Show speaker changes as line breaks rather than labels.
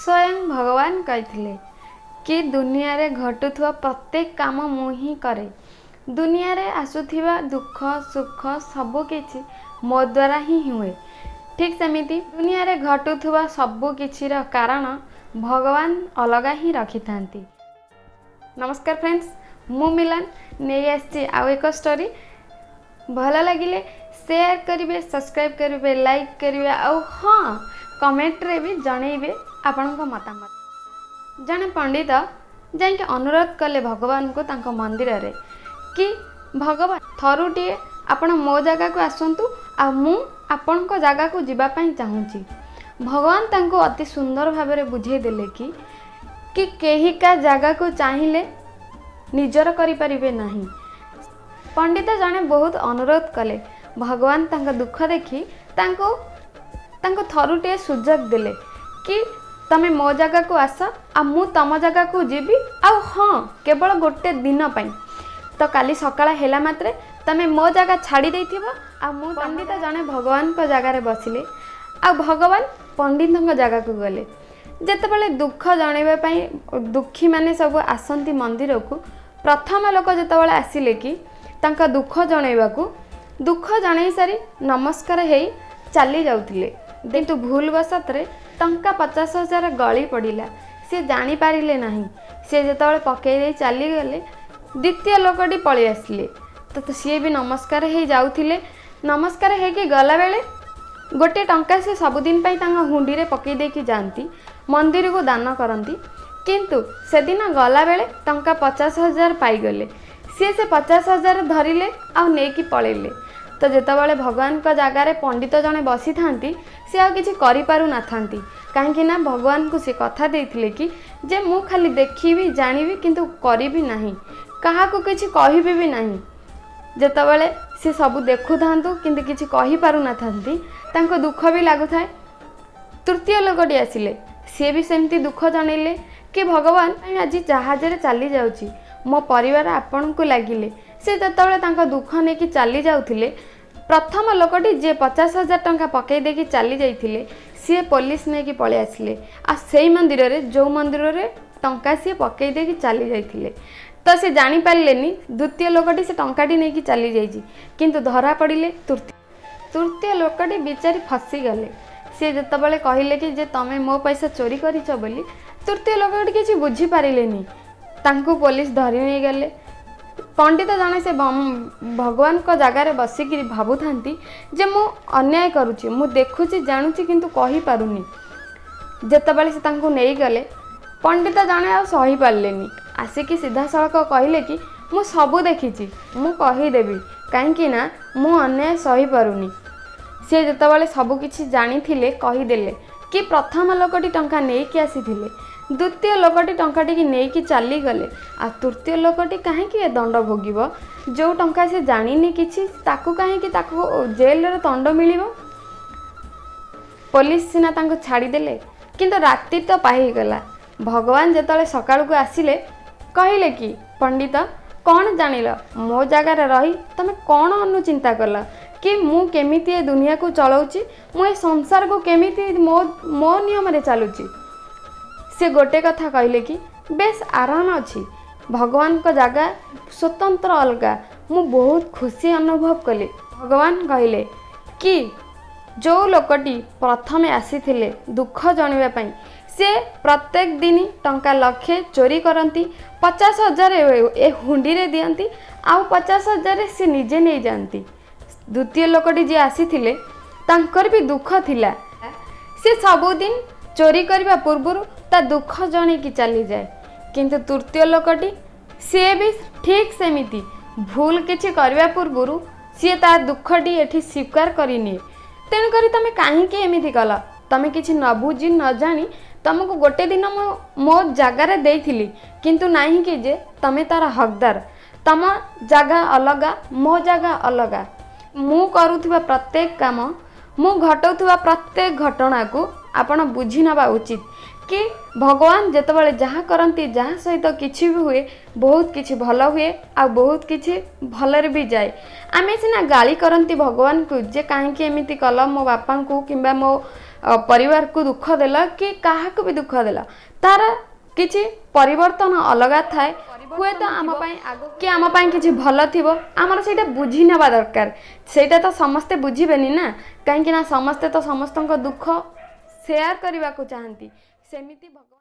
ସ୍ୱୟଂ ଭଗବାନ କହିଥିଲେ କି ଦୁନିଆରେ ଘଟୁଥିବା ପ୍ରତ୍ୟେକ କାମ ମୁଁ ହିଁ କରେ, ଦୁନିଆରେ ଆସୁଥିବା ଦୁଃଖ ସୁଖ ସବୁକିଛି ମୋ ଦ୍ୱାରା ହିଁ ହୁଏ। ଠିକ୍ ସେମିତି ଦୁନିଆରେ ଘଟୁଥିବା ସବୁକିଛିର କାରଣ ଭଗବାନ ଅଲଗା ହିଁ ରଖିଥାନ୍ତି। ନମସ୍କାର ଫ୍ରେଣ୍ଡସ୍, ମୁଁ ମିଲନ ନେଇ ଆସିଛି ଆଉ ଏକ ଷ୍ଟୋରି। ଭଲ ଲାଗିଲେ ସେୟାର କରିବେ, ସବସ୍କ୍ରାଇବ୍ କରିବେ, ଲାଇକ୍ କରିବେ, ଆଉ ହଁ କମେଣ୍ଟରେ ବି ଜଣେଇବେ ଆପଣଙ୍କ ମତାମତ। ଜଣେ ପଣ୍ଡିତ ଯାଇକି ଅନୁରୋଧ କଲେ ଭଗବାନଙ୍କୁ ତାଙ୍କ ମନ୍ଦିରରେ କି ଭଗବାନ, ଥରୁଟିଏ ଆପଣ ମୋ ଜାଗାକୁ ଆସନ୍ତୁ, ଆଉ ମୁଁ ଆପଣଙ୍କ ଜାଗାକୁ ଯିବା ପାଇଁ ଚାହୁଁଛି। ଭଗବାନ ତାଙ୍କୁ ଅତି ସୁନ୍ଦର ଭାବରେ ବୁଝେଇ ଦେଲେ କି କେହି କା ଜାଗାକୁ ଚାହିଁଲେ ନିଜର କରିପାରିବେ ନାହିଁ। ପଣ୍ଡିତ ଜଣେ ବହୁତ ଅନୁରୋଧ କଲେ। ଭଗବାନ ତାଙ୍କ ଦୁଃଖ ଦେଖି ତାଙ୍କୁ ଥରୁଟିଏ ସୁଯୋଗ ଦେଲେ କି ତମେ ମୋ ଜାଗାକୁ ଆସ ଆଉ ମୁଁ ତମ ଜାଗାକୁ ଯିବି, ଆଉ ହଁ କେବଳ ଗୋଟେ ଦିନ ପାଇଁ। ତ କାଲି ସକାଳ ହେଲା ମାତ୍ରେ ତମେ ମୋ ଜାଗା ଛାଡ଼ି ଦେଇଥିବ ଆଉ ମୁଁ। ପଣ୍ଡିତ ଜଣେ ଭଗବାନଙ୍କ ଜାଗାରେ ବସିଲେ ଆଉ ଭଗବାନ ପଣ୍ଡିତଙ୍କ ଜାଗାକୁ ଗଲେ। ଯେତେବେଳେ ଦୁଃଖ ଜଣାଇବା ପାଇଁ ଦୁଃଖୀମାନେ ସବୁ ଆସନ୍ତି ମନ୍ଦିରକୁ, ପ୍ରଥମ ଲୋକ ଯେତେବେଳେ ଆସିଲେ କି ତାଙ୍କ ଦୁଃଖ ଜଣାଇବାକୁ, ଦୁଃଖ ଜଣାଇ ସାରି ନମସ୍କାର ହେଇ ଚାଲି ଯାଉଥିଲେ, କିନ୍ତୁ ଭୁଲ ବଶତରେ ଟଙ୍କା 50,000 ଗଳି ପଡ଼ିଲା। ସେ ଜାଣିପାରିଲେ ନାହିଁ। ସେ ଯେତେବେଳେ ପକାଇ ଦେଇ ଚାଲିଗଲେ, ଦ୍ୱିତୀୟ ଲୋକଟି ପଳେଇ ଆସିଲେ। ତ ସିଏ ବି ନମସ୍କାର ହେଇ ଯାଉଥିଲେ। ନମସ୍କାର ହେଇକି ଗଲାବେଳେ ଗୋଟିଏ ଟଙ୍କା ସେ ସବୁଦିନ ପାଇଁ ତାଙ୍କ ହୁଣ୍ଡିରେ ପକାଇ ଦେଇକି ଯାଆନ୍ତି, ମନ୍ଦିରକୁ ଦାନ କରନ୍ତି। କିନ୍ତୁ ସେଦିନ ଗଲାବେଳେ ଟଙ୍କା 50,000 ପାଇଗଲେ। ସିଏ ସେ 50,000 ଧରିଲେ ଆଉ ନେଇକି ପଳେଇଲେ। ତ ଯେତେବେଳେ ଭଗବାନଙ୍କ ଜାଗାରେ ପଣ୍ଡିତ ଜଣେ ବସିଥାନ୍ତି, ସେ ଆଉ କିଛି କରିପାରୁନଥାନ୍ତି, କାହିଁକି ନା ଭଗବାନଙ୍କୁ ସେ କଥା ଦେଇଥିଲେ କି ଯେ ମୁଁ ଖାଲି ଦେଖିବି, ଜାଣିବି, କିନ୍ତୁ କରିବି ନାହିଁ, କାହାକୁ କିଛି କହିବି ବି ନାହିଁ। ଯେତେବେଳେ ସେ ସବୁ ଦେଖୁଥାନ୍ତୁ କିନ୍ତୁ କିଛି କହିପାରୁନଥାନ୍ତି, ତାଙ୍କୁ ଦୁଃଖ ବି ଲାଗୁଥାଏ। ତୃତୀୟ ଲୋକଟି ଆସିଲେ, ସିଏ ବି ସେମିତି ଦୁଃଖ ଜଣେଇଲେ କି ଭଗବାନ, ଆଜି ଜାହାଜରେ ଚାଲି ଯାଉଛି, ମୋ ପରିବାର ଆପଣଙ୍କୁ ଲାଗିଲେ। ସେ ଯେତେବେଳେ ତାଙ୍କ ଦୁଃଖ ନେଇକି ଚାଲି ଯାଉଥିଲେ, ପ୍ରଥମ ଲୋକଟି ଯିଏ 50,000 ଟଙ୍କା ପକାଇ ଦେଇକି ଚାଲି ଯାଇଥିଲେ, ସିଏ ପୋଲିସ ନେଇକି ପଳେଇ ଆସିଲେ, ଆଉ ସେଇ ମନ୍ଦିରରେ ଯେଉଁ ମନ୍ଦିରରେ ଟଙ୍କା ସିଏ ପକାଇ ଦେଇକି ଚାଲି ଯାଇଥିଲେ। ତ ସେ ଜାଣିପାରିଲେନି ଦ୍ୱିତୀୟ ଲୋକଟି ସେ ଟଙ୍କାଟି ନେଇକି ଚାଲି ଯାଇଛି, କିନ୍ତୁ ଧରା ପଡ଼ିଲେ ତୃତୀୟ ଲୋକଟି ବିଚାରି ଫସିଗଲେ। ସିଏ ଯେତେବେଳେ କହିଲେ କି ଯେ ତମେ ମୋ ପଇସା ଚୋରି କରିଛ ବୋଲି, ତୃତୀୟ ଲୋକଟି କିଛି ବୁଝିପାରିଲେନି, ତାଙ୍କୁ ପୋଲିସ ଧରି ନେଇଗଲେ। ପଣ୍ଡିତ ଜଣେ ସେ ଭଗବାନଙ୍କ ଜାଗାରେ ବସିକିରି ଭାବୁଥାନ୍ତି ଯେ ମୁଁ ଅନ୍ୟାୟ କରୁଛି, ମୁଁ ଦେଖୁଛି, ଜାଣୁଛି, କିନ୍ତୁ କହିପାରୁନି। ଯେତେବେଳେ ସେ ତାଙ୍କୁ ନେଇଗଲେ, ପଣ୍ଡିତ ଜଣେ ଆଉ ସହିପାରିଲେନି, ଆସିକି ସିଧାସଳଖ କହିଲେ କି ମୁଁ ସବୁ ଦେଖିଛି, ମୁଁ କହିଦେବି, କାହିଁକି ନା ମୁଁ ଅନ୍ୟାୟ ସହିପାରୁନି। ସିଏ ଯେତେବେଳେ ସବୁ କିଛି ଜାଣିଥିଲେ, କହିଦେଲେ କି ପ୍ରଥମ ଲୋକଟି ଟଙ୍କା ନେଇକି ଆସିଥିଲେ, ଦ୍ୱିତୀୟ ଲୋକଟି ଟଙ୍କାଟିକି ନେଇକି ଚାଲିଗଲେ, ଆଉ ତୃତୀୟ ଲୋକଟି କାହିଁକି ଏ ଦଣ୍ଡ ଭୋଗିବ? ଯେଉଁ ଟଙ୍କା ସେ ଜାଣିନି କିଛି, ତାକୁ କାହିଁକି ତାକୁ ଜେଲରେ ଦଣ୍ଡ ମିଳିବ? ପୋଲିସ ସିନା ତାଙ୍କୁ ଛାଡ଼ିଦେଲେ, କିନ୍ତୁ ରାତି ତ ପାହିଗଲା। ଭଗବାନ ଯେତେବେଳେ ସକାଳକୁ ଆସିଲେ, କହିଲେ କି ପଣ୍ଡିତ, କ'ଣ ଜାଣିଲ? ମୋ ଜାଗାରେ ରହି ତମେ କ'ଣ ଅନୁଚିନ୍ତା କଲ କି ମୁଁ କେମିତି ଏ ଦୁନିଆକୁ ଚଳାଉଛି, ମୁଁ ଏ ସଂସାରକୁ କେମିତି ମୋ ନିୟମରେ ଚାଲୁଛି? ସେ ଗୋଟେ କଥା କହିଲେ କି ବେଶ ଆରାମ ଅଛି, ଭଗବାନଙ୍କ ଜାଗା ସ୍ୱତନ୍ତ୍ର ଅଲଗା, ମୁଁ ବହୁତ ଖୁସି ଅନୁଭବ କଲି। ଭଗବାନ କହିଲେ କି ଯେଉଁ ଲୋକଟି ପ୍ରଥମେ ଆସିଥିଲେ ଦୁଃଖ ଜଣାଇବା ପାଇଁ, ସେ ପ୍ରତ୍ୟେକ ଦିନ ଟଙ୍କା ଲକ୍ଷେ ଚୋରି କରନ୍ତି, 50,000 ଏ ହୁଣ୍ଡିରେ ଦିଅନ୍ତି ଆଉ 50,000 ସେ ନିଜେ ନେଇଯାଆନ୍ତି। ଦ୍ୱିତୀୟ ଲୋକଟି ଯିଏ ଆସିଥିଲେ, ତାଙ୍କର ବି ଦୁଃଖ ଥିଲା। ସେ ସବୁଦିନ ଚୋରି କରିବା ପୂର୍ବରୁ ତା ଦୁଃଖ ଜଣେଇକି ଚାଲିଯାଏ। କିନ୍ତୁ ତୃତୀୟ ଲୋକଟି, ସିଏ ବି ଠିକ୍ ସେମିତି ଭୁଲ କିଛି କରିବା ପୂର୍ବରୁ ସିଏ ତା ଦୁଃଖଟି ଏଠି ସ୍ୱୀକାର କରିନିଏ। ତେଣୁକରି ତମେ କାହିଁକି ଏମିତି କଲ? ତମେ କିଛି ନ ବୁଝି ନ ଜାଣି, ତମକୁ ଗୋଟେ ଦିନ ମୁଁ ମୋ ଜାଗାରେ ଦେଇଥିଲି, କିନ୍ତୁ ନାହିଁ କି ଯେ ତମେ ତାର ହକଦାର। ତମ ଜାଗା ଅଲଗା, ମୋ ଜାଗା ଅଲଗା। ମୁଁ କରୁଥିବା ପ୍ରତ୍ୟେକ କାମ, ମୁଁ ଘଟାଉଥିବା ପ୍ରତ୍ୟେକ ଘଟଣାକୁ ଆପଣ ବୁଝି ନେବା ଉଚିତ କି ଭଗବାନ ଯେତେବେଳେ ଯାହା କରନ୍ତି, ଯାହା ସହିତ କିଛି ବି ହୁଏ, ବହୁତ କିଛି ଭଲ ହୁଏ ଆଉ ବହୁତ କିଛି ଭଲରେ ବି ଯାଏ। ଆମେ ସିନା ଗାଳି କରନ୍ତି ଭଗବାନଙ୍କୁ ଯେ କାହିଁକି ଏମିତି କଲ ମୋ ବାପାଙ୍କୁ କିମ୍ବା ମୋ ପରିବାରକୁ ଦୁଃଖ ଦେଲ କି କାହାକୁ ବି ଦୁଃଖ ଦେଲ, ତାର କିଛି ପରିବର୍ତ୍ତନ ଅଲଗା ଥାଏ। ହୁଏତ ଆମ ପାଇଁ କି ଆମ ପାଇଁ କିଛି ଭଲ ଥିବ, ଆମର ସେଇଟା ବୁଝି ନେବା ଦରକାର। ସେଇଟା ତ ସମସ୍ତେ ବୁଝିବେନି ନା, କାହିଁକି ନା ସମସ୍ତେ ତ ସମସ୍ତଙ୍କ ଦୁଃଖ ସେୟାର କରିବାକୁ ଚାହାନ୍ତି। ସେମିତି ଭଗବାନ